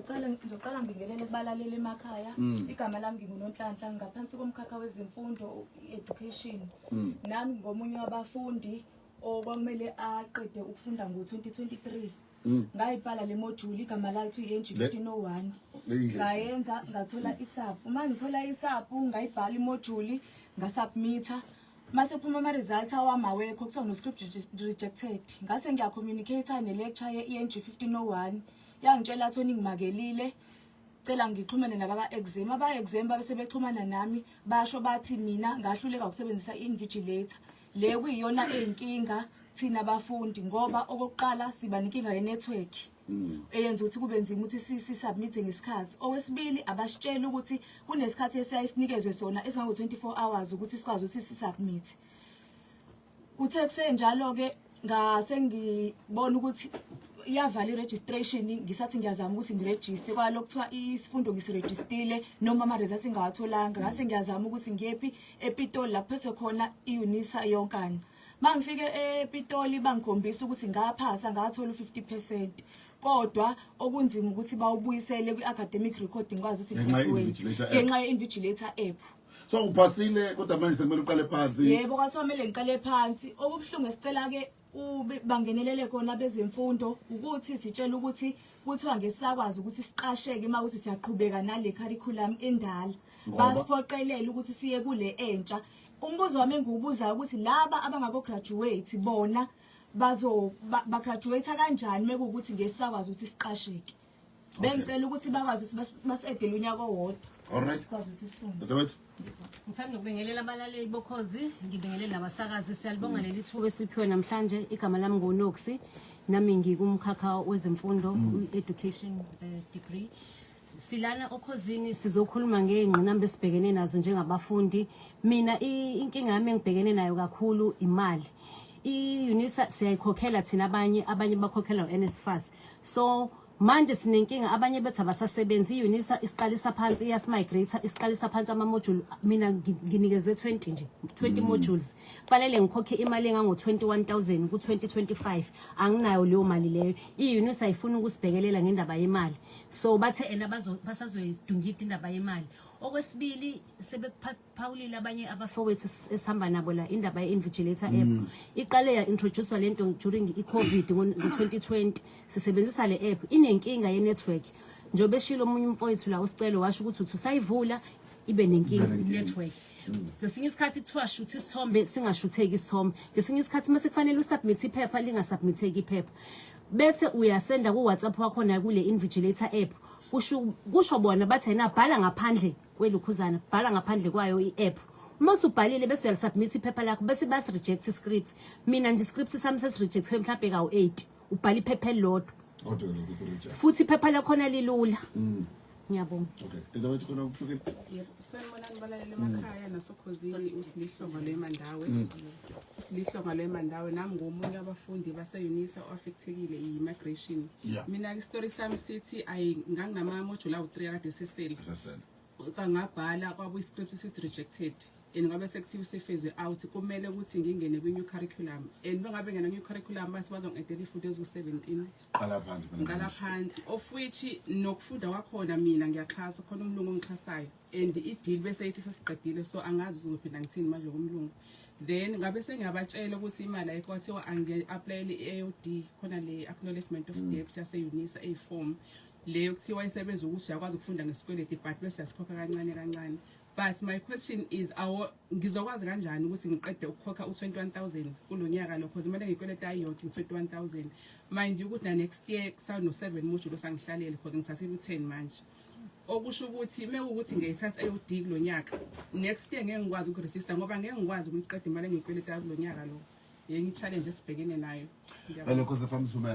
Ngicela ngizoqala ngibingelele kubalaleli emakhaya. Igama lami nginguNonhlanhla ngaphansi komkhakha wezemfundo education. Nami ngomunye wabafundi okwakumele aqede ukufunda ngo-2023. Ngayibhala le module, igama layo kuthiwa i-NG 1501. Ngayenza ngathola i-supp. Uma ngithola i-supp ngayibhala imodule ngasubmitha. Mase kuphuma ama results awami awekho, kuthiwa no script rejected. Ngase ngiya-communicate ne-lecturer ye-ENG 1501, yangitshela athi ngimakelile, cela ngixhumane nabaka-exam. Aba-exam babe sebexhumana nami, basho bathi mina ngahluleka ukusebenzisa i-invigilator le kuyiyona eyinkinga thina abafundi, ngoba okokuqala siba nenkinga ye-network eyenza ukuthi kube nzima ukuthi si-submit ngesikhathi. Okwesibili, abasitsheli ukuthi kunesikhathi esiyayisinikezwe sona esingango-24 hours ukuthi sikwazi ukuthi si-submit. Kuthe kusenjalo-ke ngase ngibona ukuthi iyavala i-registration. Ngisathi ngiyazama ukuthi ngirejiste, kwalo kuthiwa isifundo ngisirejistile noma ama-results ngingawatholanga. Ngase ngiyazama ukuthi ngiyephi, ePitoli la kuphethwe khona i-UNISA yonkana. Ma ngifike ePitoli bangikhombisa ukuthi ngaphasa, ngathola u-50%, kodwa okunzima ukuthi bawubuyisele kwi-academic record ngikwazi ukuthi Ngenxa ngigraduate. ye-invigilator app. Ngenxa ye-invigilator app. So uphasile, kodwa manje sekumele uqale phansi. Yebo, kwathiwa kumele ngiqale phansi. Okubuhlungu esicela-ke bangenelele khona bezemfundo ukuthi sitshele ukuthi kuthiwa ngesisakwazi ukuthi siqasheke uma ukuthi siyaqhubeka nale curriculum endala. Ngoba? Basiphoqelele ukuthi siye kule entsha. Umbuzo wami engiwubuzayo ukuthi laba abangako-graduate bona bazo bagraduate kanjani mekuwukuthi ngesisakwazi ukuthi siqasheke? Bengicela ukuthi bakwazi ukuthi basi-addele unyaka owodwa sikwazi ukuthi sifunde. Dadewethu. Ngithanda ukubingelela abalaleli boKhozi, ngibingelele nabasakazi. Siyalibonga leli thuba esiphiwe namhlanje. Igama lami nguNoxy, nami ngikumkhakha wezemfundo, education degree. Silana oKhozini sizokhuluma ngey'ngqinamba esibhekene nazo njengabafundi. Mina inkinga yami engibhekene nayo kakhulu imali. I-UNISA siyayikhokhela thina abanye, abanye bakhokhela u-NSFAS. So manje sinenkinga, abanye bethu abasasebenzi. I-UNISA isiqalisa phansi, iyasimigrate, isiqalisa phansi ama-module. Mina nginikezwe 20 nje, 20 modules. Fanele ngikhokhe imali engango-21,000 ku-2025. Anginayo leyo mali leyo. I-UNISA ifuna ukusibhekelela ngendaba yemali. So bathe ena basazoyidungida indaba yemali. Okwesibili, sebekuphawulile abanye abafowethu esihamba nabo la, indaba ye-invigilator app. Iqale ya-introduce lento during i-COVID ngo-2020. Sisebenzisa le app, inenkinga ye-network. Njengoba eshilo omunye umfowethu la, uSicelo, washo ukuthi uthi usayivula ibe nenkinga Ibe nenkinga. network. Ngesinye isikhathi kuthiwa shutha isithombe, singashutheki isithombe. Ngesinye isikhathi mase kufanele usubmit iphepha, lingasubmitheki iphepha, bese uyasenda ku-WhatsApp wakhona kule invigilator app. Kusho bona bathi yena bhala ngaphandle kwelukhuzana, bhala ngaphandle kwayo i-app. Uma usubhalile bese uyalisubmit iphepha lakho, bese basi-reject iscript. Mina nje iscript sami sesirejectwe mhlawumbe kawu-8, ubhala iphepha elilodwa. Kodwa nje ukuthi reject. Futhi iphepha lakhona lilula. Ngiyabonga. Okay, dadewethu, khona okuhlukile? Yebo, sanibonani balaleli emakhaya nasoKhozini. USilihlonga lwemandawe, uSilihlonga lwemandawe. Nami ngomunye wabafundi base-UNISA o-affectekile i-migration. Mina isitori sami sithi ayi nganginama-module awu-3 akade sesele. Asesele. Ngabhala kwabuya iscript sithi rejected and ngabe sekuthiwa usephase out, kumele ukuthi ngingene kwi-new curriculum, and bengabe ngena new curriculum base bazongi-addela iy'fundo eziwu-17. Qala phansi mina. Ngiqala phansi, of which nokufunda kwakhona mina ngiyaxhasa, khona umlungu ongixhasayo, and i-deal bese ithi sesiqedile, so angazi ukuthi ngizophinda ngithini manje kumlungu. Then ngabe sengiyabatshela ukuthi imali ayikho, kwathiwa angi-applyele i-AOD, khona le acknowledgement of debt yase-UNISA, eyi-form leyo kuthiwa isebenza ukuthi uyakwazi ukufunda ngesikweleti, but bese uyasikhokha kancane kancane. But my question is, awo ngizokwazi kanjani ukuthi ngiqede ukukhokha u-21,000 kulo nyaka lo, cause imali engiyikweleta ayiyodwa u-21,000. Mind you ukuthi na next year kusano-7 module osangihlalele, cause ngithathile u-10 manje, okusho ukuthi mewukuthi ngiyayithatha AOD kulo nyaka, next year ngeke ngikwazi ukurejista ngoba ngeke ngikwazi ukuyiqeda imali engiyikweletayo kulo nyaka lo. Yenye i-challenge esibhekene nayo. Ngiyabonga. Hello, Khosi FM Zuma.